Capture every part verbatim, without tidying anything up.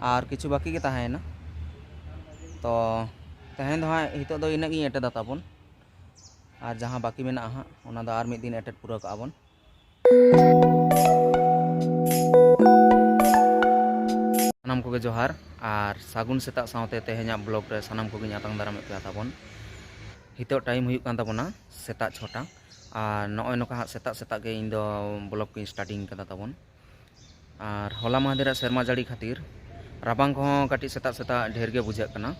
ᱟᱨ ᱠᱤᱪᱷᱩ ᱵᱟᱹᱠᱤ ᱜᱮ ᱛᱟᱦᱮᱸᱭᱮᱱᱟ᱾ ᱛᱚ ᱛᱮᱦᱮᱧ ᱫᱚ ᱦᱟᱸᱜ ᱱᱤᱛᱚᱜ ᱫᱚ ᱤᱱᱟᱹᱜ ᱜᱤᱧ ᱮᱴᱮᱫᱟ ᱛᱟᱵᱚᱱ, ᱟᱨ ᱡᱟᱦᱟᱸ ᱵᱟᱹᱠᱤ ᱢᱮᱱᱟᱜᱼᱟ ᱦᱟᱸᱜ, ᱚᱱᱟ ᱫᱚ ᱟᱨ ᱢᱤᱫ ᱫᱤᱱ ᱮᱴᱮᱫ ᱯᱩᱨᱟᱹᱣ ᱠᱟᱜᱼᱟ ᱵᱚᱱ᱾ ᱥᱟᱱᱟᱢ ᱠᱚᱜᱮ ᱡᱚᱦᱟᱨ ᱟᱨ ᱥᱟᱹᱜᱩᱱ ᱥᱮᱛᱟᱜ ᱥᱟᱶᱛᱮ ᱛᱮᱦᱮᱧᱟᱜ ᱵᱞᱚᱜ ᱨᱮ ᱥᱟᱱᱟᱢ ᱠᱚᱜᱮᱧ ᱟᱛᱟᱝ ᱫᱟᱨᱟᱢᱮᱫ ᱯᱮᱭᱟ ᱛᱟᱵᱚᱱ᱾ ᱱᱤᱛᱚᱜ ᱴᱟᱭᱤᱢ ᱦᱩᱭᱩᱜ ᱠᱟᱱ ᱛᱟᱵᱚᱱᱟ ᱥᱮᱛᱟᱜ ᱪᱷᱚᱴᱟ, ᱟᱨ ᱱᱚᱜᱼᱚᱭ ᱱᱚᱝᱠᱟ ᱦᱟᱸᱜ ᱥᱮᱛᱟᱜ ᱥᱮᱛᱟᱜ ᱜᱮ ᱤᱧ ᱫᱚ ᱵᱞᱚᱜ ᱠᱚᱧ ᱥᱴᱟᱨᱴᱤᱝ ᱠᱟᱫᱟ ᱛᱟᱵᱚᱱ᱾ ᱟᱨ ᱦᱚᱞᱟ ᱢᱟᱦᱫᱮᱨᱟᱜ ᱥᱮᱨᱢᱟ ᱡᱟᱹᱲᱤ ᱠᱷᱟᱹᱛᱤᱨ ᱨᱟᱵᱟᱝ ᱠᱚᱦᱚᱸ ᱠᱟᱹᱴᱤᱡ ᱥᱮᱛᱟᱜ ᱥᱮᱛᱟᱜ ᱰᱷᱮᱨ ᱜᱮ ᱵᱩᱡᱷᱟᱹᱜ ᱠᱟᱱᱟ᱾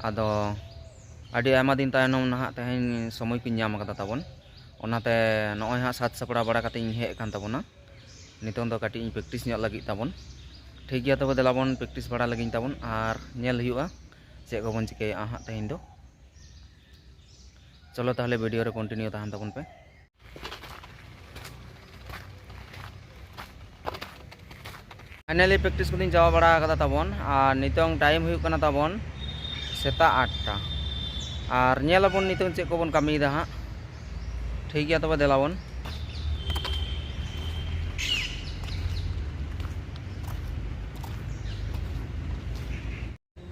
ᱟᱫᱚ ᱟᱹᱰᱤ ᱟᱭᱢᱟ ᱫᱤᱱ ᱛᱟᱭᱱᱚᱢ ᱱᱟᱦᱟᱜ ᱛᱮᱦᱮᱧ ᱥᱚᱢᱚᱭ ᱠᱚᱧ ᱧᱟᱢ ᱠᱟᱫᱟ ᱛᱟᱵᱚᱱ, ᱚᱱᱟᱛᱮ ᱱᱚᱜᱼᱚᱭ ᱦᱟᱸᱜ ᱥᱟᱡᱽ ᱥᱟᱯᱲᱟᱣ ᱵᱟᱲᱟ ᱠᱟᱛᱮ ᱤᱧ ᱦᱮᱡ ᱟᱠᱟᱱ ᱛᱟᱵᱚᱱᱟ᱾ ᱱᱤᱛᱚᱝ ᱫᱚ ᱠᱟᱹᱴᱤᱡ ᱤᱧ ᱯᱨᱮᱠᱴᱤᱥ ᱧᱚᱜ ᱞᱟᱹᱜᱤᱫ ᱛᱟᱵᱚᱱ᱾ ᱴᱷᱤᱠ ᱜᱮᱭᱟ, ᱛᱚᱵᱮ ᱫᱮᱞᱟ ᱵᱚᱱ ᱯᱨᱮᱠᱴᱤᱥ ᱵᱟᱲᱟ ᱞᱟᱹᱜᱤᱫ ᱛᱟᱵᱚᱱ ᱟᱨ ᱧᱮᱞ ᱦᱩᱭᱩᱜᱼᱟ ᱪᱮᱫ ᱠᱚᱵᱚᱱ ᱪᱤᱠᱟᱹᱭᱮᱫᱼᱟ ᱦᱟᱸᱜ ᱛᱮᱦᱮᱧ ᱫᱚ᱾ ᱪᱚᱞᱚ ᱛᱟᱦᱚᱞᱮ ᱵᱷᱤᱰᱤᱭᱳ ᱨᱮ ᱠᱚᱱᱴᱤᱱᱤᱭᱩ ᱛᱟᱦᱮᱱ ᱛᱟᱵᱚᱱ ᱯᱮ᱾ ᱯᱷᱟᱭᱱᱟᱞᱤ ᱯᱨᱮᱠᱴᱤᱥ ᱠᱚᱫᱚᱧ ᱪᱟᱵᱟ ᱵᱟᱲᱟ ᱟᱠᱟᱫᱟ ᱛᱟᱵᱚᱱ, ᱟᱨ ᱱᱤᱛᱚᱝ ᱴᱟᱭᱤᱢ ᱦᱩᱭᱩᱜ ᱠᱟᱱᱟ ᱛᱟᱵᱚᱱ ᱥᱮᱛᱟᱜ ᱟᱴᱴᱟ᱾ ᱟᱨ ᱧᱮᱞ ᱟᱵᱚᱱ ᱱᱤᱛᱚᱝ ᱪᱮᱫ ᱠᱚᱵᱚᱱ ᱠᱟᱹᱢᱤᱭᱮᱫᱟ ᱦᱟᱸᱜ᱾ ᱴᱷᱤᱠ ᱜᱮᱭᱟ, ᱛᱚᱵᱮ ᱫᱮᱞᱟ ᱵᱚᱱ᱾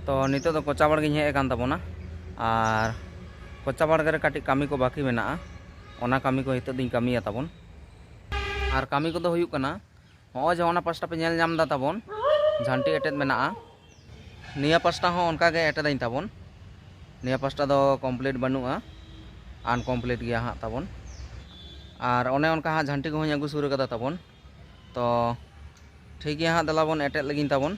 ᱛᱚ ᱱᱤᱛᱚᱜ ᱫᱚ ᱠᱚᱪᱟ ᱵᱟᱲ ᱜᱤᱧ ᱦᱮᱡ ᱟᱠᱟᱱ ᱛᱟᱵᱚᱱᱟ, ᱟᱨ ᱠᱚᱪᱟ ᱵᱟᱲ ᱨᱮ ᱠᱟᱹᱴᱤᱡ ᱠᱟᱹᱢᱤ ᱠᱚ ᱵᱟᱹᱠᱤ ᱢᱮᱱᱟᱜᱼᱟ, ᱚᱱᱟ ᱠᱟᱹᱢᱤ ᱠᱚ ᱱᱤᱛᱚᱜ ᱫᱚᱧ ᱠᱟᱹᱢᱤᱭᱟ ᱛᱟᱵᱚᱱ᱾ ᱟᱨ ᱠᱟᱹᱢᱤ ᱠᱚᱫᱚ ᱦᱩᱭᱩᱜ ᱠᱟᱱᱟ, ᱱᱚᱜᱼᱚᱭ ᱡᱮ ᱚᱱᱟ ᱯᱟᱥᱴᱟ ᱯᱮ ᱧᱮᱞ ᱧᱟᱢ ᱮᱫᱟ ᱛᱟᱵᱚᱱ, ᱡᱷᱟᱱᱴᱤ ᱮᱴᱮᱫ ᱢᱮᱱᱟᱜᱼᱟ, ᱱᱤᱭᱟᱹ ᱯᱟᱥᱴᱟ ᱦᱚᱸ ᱚᱱᱠᱟ ᱜᱮ ᱮᱴᱮᱫᱟᱹᱧ ᱛᱟᱵᱚᱱ᱾ ᱱᱤᱭᱟᱹ ᱯᱟᱥᱴᱟ ᱫᱚ ᱠᱚᱢᱯᱞᱤᱴ ᱵᱟᱹᱱᱩᱜᱼᱟ, ᱟᱱᱠᱚᱢᱯᱞᱤᱴ ᱜᱮᱭᱟ ᱦᱟᱸᱜ ᱛᱟᱵᱚᱱ᱾ ᱟᱨ ᱚᱱᱮ ᱚᱱᱠᱟ ᱦᱟᱸᱜ ᱡᱷᱟᱱᱴᱤ ᱠᱚᱦᱚᱸᱧ ᱟᱹᱜᱩ ᱥᱩᱨ ᱠᱟᱫᱟ ᱛᱟᱵᱚᱱ᱾ ᱛᱚ ᱴᱷᱤᱠ ᱜᱮᱭᱟ ᱦᱟᱸᱜ, ᱫᱮᱞᱟ ᱵᱚᱱ ᱮᱴᱮᱫ ᱞᱟᱹᱜᱤᱫ ᱛᱟᱵᱚᱱ᱾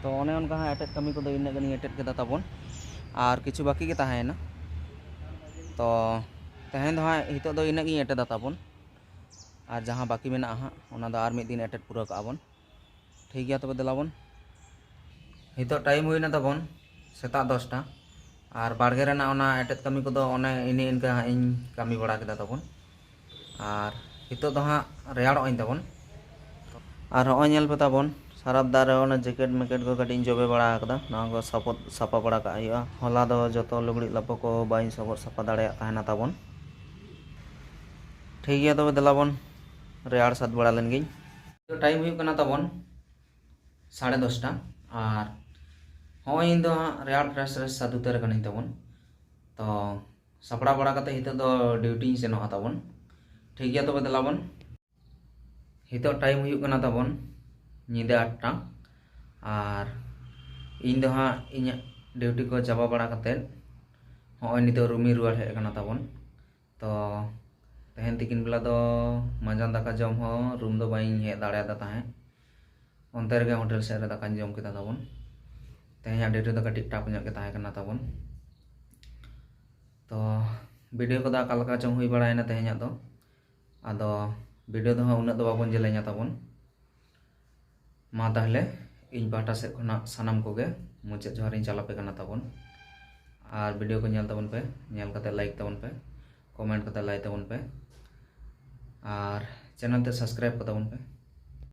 ᱛᱚ ᱚᱱᱮ ᱚᱱᱠᱟ ᱦᱟᱸᱜ ᱮᱴᱮᱫ ᱠᱟᱹᱢᱤ ᱠᱚᱫᱚ ᱤᱱᱟᱹᱜ ᱜᱟᱱᱤᱧ ᱮᱴᱮᱫ ᱠᱮᱫᱟ ᱛᱟᱵᱚᱱ, ᱟᱨ ᱠᱤᱪᱷᱩ ᱵᱟᱹᱠᱤ ᱜᱮ ᱛᱟᱦᱮᱸᱭᱮᱱᱟ᱾ ᱛᱚ ᱛᱮᱦᱮᱧ ᱫᱚ ᱦᱟᱸᱜ ᱱᱤᱛᱚᱜ ᱫᱚ ᱤᱱᱟᱹᱜ ᱜᱤᱧ ᱮᱴᱮᱫᱟ ᱛᱟᱵᱚᱱ, ᱟᱨ ᱡᱟᱦᱟᱸ ᱵᱟᱹᱠᱤ ᱢᱮᱱᱟᱜᱼᱟ ᱦᱟᱸᱜ, ᱚᱱᱟ ᱫᱚ ᱟᱨ ᱢᱤᱫ ᱫᱤᱱ ᱮᱴᱮᱫ ᱯᱩᱨᱟᱹᱣ ᱠᱟᱜᱼᱟ ᱵᱚᱱ᱾ ᱴᱷᱤᱠ ᱜᱮᱭᱟ, ᱛᱚᱵᱮ ᱫᱮᱞᱟ ᱵᱚᱱ᱾ ᱱᱤᱛᱚᱜ ᱴᱟᱭᱤᱢ ᱦᱩᱭᱱᱟ ᱛᱟᱵᱚᱱ ᱥᱮᱛᱟᱜ ᱫᱚᱥᱴᱟ, ᱟᱨ ᱵᱟᱲᱜᱮ ᱨᱮᱱᱟᱜ ᱚᱱᱟ ᱮᱴᱮᱫ ᱠᱟᱹᱢᱤ ᱠᱚᱫᱚ ᱚᱱᱮ ᱤᱱᱟᱹ ᱤᱱᱠᱟᱹ ᱦᱟᱸᱜ ᱤᱧ ᱠᱟᱹᱢᱤ ᱵᱟᱲᱟ ᱠᱮᱫᱟ ᱛᱟᱵᱚᱱ᱾ ᱟᱨ ᱱᱤᱛᱚᱜ ᱫᱚ ᱦᱟᱸᱜ ᱨᱮᱭᱟᱲᱚᱜ ᱟᱹᱧ ᱛᱟᱵᱚᱱ᱾ ᱟᱨ ᱦᱚᱸᱜᱼᱚᱭ ᱧᱮᱞ ᱯᱮ ᱛᱟᱵᱚᱱ, ᱥᱟᱨᱟᱯ ᱫᱟᱜ ᱨᱮ ᱚᱱᱟ ᱡᱮᱠᱮᱴ ᱢᱮᱠᱮᱴ ᱠᱚ ᱠᱟᱹᱴᱤᱡ ᱤᱧ ᱡᱚᱵᱮ ᱵᱟᱲᱟ ᱟᱠᱟᱫᱟ, ᱱᱚᱣᱟ ᱠᱚ ᱥᱟᱯᱚᱫ ᱥᱟᱯᱟ ᱵᱟᱲᱟ ᱠᱟᱜ ᱦᱩᱭᱩᱜᱼᱟ᱾ ᱦᱚᱞᱟ ᱫᱚ ᱡᱚᱛᱚ ᱞᱩᱜᱽᱲᱤᱡ ᱞᱟᱯᱚ ᱠᱚ ᱵᱟᱹᱧ ᱥᱚᱵᱚᱫ ᱥᱟᱯᱟ ᱫᱟᱲᱮᱭᱟᱜ ᱛᱟᱦᱮᱱᱟ ᱛᱟᱵᱚᱱ᱾ ᱴᱷᱤᱠ ᱜᱮᱭᱟ, ᱛᱚᱵᱮ ᱫᱮᱞᱟ ᱵᱚᱱ ᱨᱮᱭᱟᱲ ᱥᱟᱫ ᱵᱟᱲᱟ ᱞᱮᱱ ᱜᱤᱧ᱾ ᱴᱟᱭᱤᱢ ᱦᱩᱭᱩᱜ ᱠᱟᱱᱟ ᱛᱟᱵᱚᱱ ᱥᱟᱲᱮ ᱫᱚᱥᱴᱟ, ᱟᱨ ᱦᱚᱸᱜᱼᱚᱭ ᱤᱧ ᱫᱚ ᱦᱟᱸᱜ ᱨᱮᱭᱟᱲ ᱯᱷᱨᱮᱥ ᱯᱷᱨᱮᱥ ᱥᱟᱫ ᱩᱛᱟᱹᱨ ᱠᱟᱹᱱᱟᱹᱧ ᱛᱟᱵᱚᱱ᱾ ᱛᱚ ᱥᱟᱯᱲᱟᱣ ᱵᱟᱲᱟ ᱠᱟᱛᱮ ᱱᱤᱛᱚᱜ ᱫᱚ ᱰᱤᱭᱩᱴᱤᱧ ᱥᱮᱱᱚᱜᱼᱟ ᱛᱟᱵᱚᱱ᱾ ᱴᱷᱤᱠ ᱜᱮᱭᱟ, ᱛᱚᱵᱮ ᱫᱮᱞᱟ ᱵᱚᱱ᱾ ᱱᱤᱛᱚᱜ ᱴᱟᱭᱤᱢ ᱦᱩᱭᱩᱜ ᱠᱟᱱᱟ ᱛᱟᱵᱚᱱ ᱧᱤᱫᱟᱹ ᱟᱴᱴᱟ, ᱟᱨ ᱤᱧ ᱫᱚ ᱦᱟᱸᱜ ᱤᱧᱟᱹᱜ ᱰᱤᱭᱩᱴᱤ ᱠᱚ ᱪᱟᱵᱟ ᱵᱟᱲᱟ ᱠᱟᱛᱮ ᱦᱚᱸᱜᱼᱚᱭ ᱱᱤᱛᱚᱜ ᱨᱩᱢᱤᱧ ᱨᱩᱣᱟᱹᱲ ᱦᱮᱡ ᱟᱠᱟᱱᱟ ᱛᱟᱵᱚᱱ᱾ ᱛᱚ ᱛᱮᱦᱮᱧ ᱛᱤᱠᱤᱱ ᱵᱮᱞᱟ ᱫᱚ ᱢᱟᱸᱡᱟᱱ ᱫᱟᱠᱟ ᱡᱚᱢ ᱦᱚᱸ ᱨᱩᱢ ᱫᱚ ᱵᱟᱹᱧ ᱦᱮᱡ ᱫᱟᱲᱮᱭᱟᱫᱟ ᱛᱟᱦᱮᱸᱫ, ᱚᱱᱛᱮ ᱨᱮᱜᱮ ᱦᱳᱴᱮᱞ ᱥᱮᱫ ᱨᱮ ᱫᱟᱠᱟᱧ ᱡᱚᱢ ᱠᱮᱫᱟ ᱛᱟᱵᱚᱱ᱾ ᱛᱮᱦᱮᱧᱟᱜ ᱰᱤᱭᱩᱴᱤ ᱫᱚ ᱠᱟᱹᱴᱤᱡ ᱴᱟᱯ ᱧᱚᱜ ᱜᱮ ᱛᱟᱦᱮᱸ ᱠᱟᱱᱟ ᱛᱟᱵᱚᱱ᱾ ᱛᱚ ᱵᱷᱤᱰᱤᱭᱳ ᱠᱚᱫᱚ ᱚᱠᱟ ᱞᱮᱠᱟ ᱪᱚᱝ ᱦᱩᱭ ᱵᱟᱲᱟᱭᱮᱱᱟ ᱛᱮᱦᱮᱧᱟᱜ ᱫᱚ᱾ ᱟᱫᱚ ᱵᱷᱤᱰᱤᱭᱳ ᱫᱚ ᱦᱟᱸᱜ ᱩᱱᱟᱹᱜ ᱫᱚ ᱵᱟᱵᱚᱱ ᱡᱮᱞᱮᱧᱟ ᱛᱟᱵᱚᱱ᱾ ᱢᱟ ᱛᱟᱦᱞᱮ ᱤᱧ ᱯᱟᱦᱴᱟ ᱥᱮᱫ ᱠᱷᱚᱱᱟᱜ ᱥᱟᱱᱟᱢ ᱠᱚᱜᱮ ᱢᱩᱪᱟᱹᱫ ᱡᱚᱦᱟᱨᱤᱧ ᱪᱟᱞᱟᱯᱮ ᱠᱟᱱᱟ ᱛᱟᱵᱚᱱ᱾ ᱟᱨ ᱵᱷᱤᱰᱤᱭᱳ ᱠᱚ ᱧᱮᱞ ᱛᱟᱵᱚᱱ ᱯᱮ, ᱧᱮᱞ ᱠᱟᱛᱮ ᱞᱟᱭᱤᱠ ᱛᱟᱵᱚᱱ ᱯᱮ, ᱠᱚᱢᱮᱱᱴ ᱠᱟᱛᱮ ᱞᱟᱭᱤᱠ ᱛᱟᱵᱚᱱ ᱯᱮ, ᱟᱨ ᱪᱮᱱᱮᱞ ᱛᱮ ᱥᱟᱵᱥᱠᱨᱟᱭᱤᱵ ᱠᱟᱛᱟᱵᱚᱱ ᱯᱮ᱾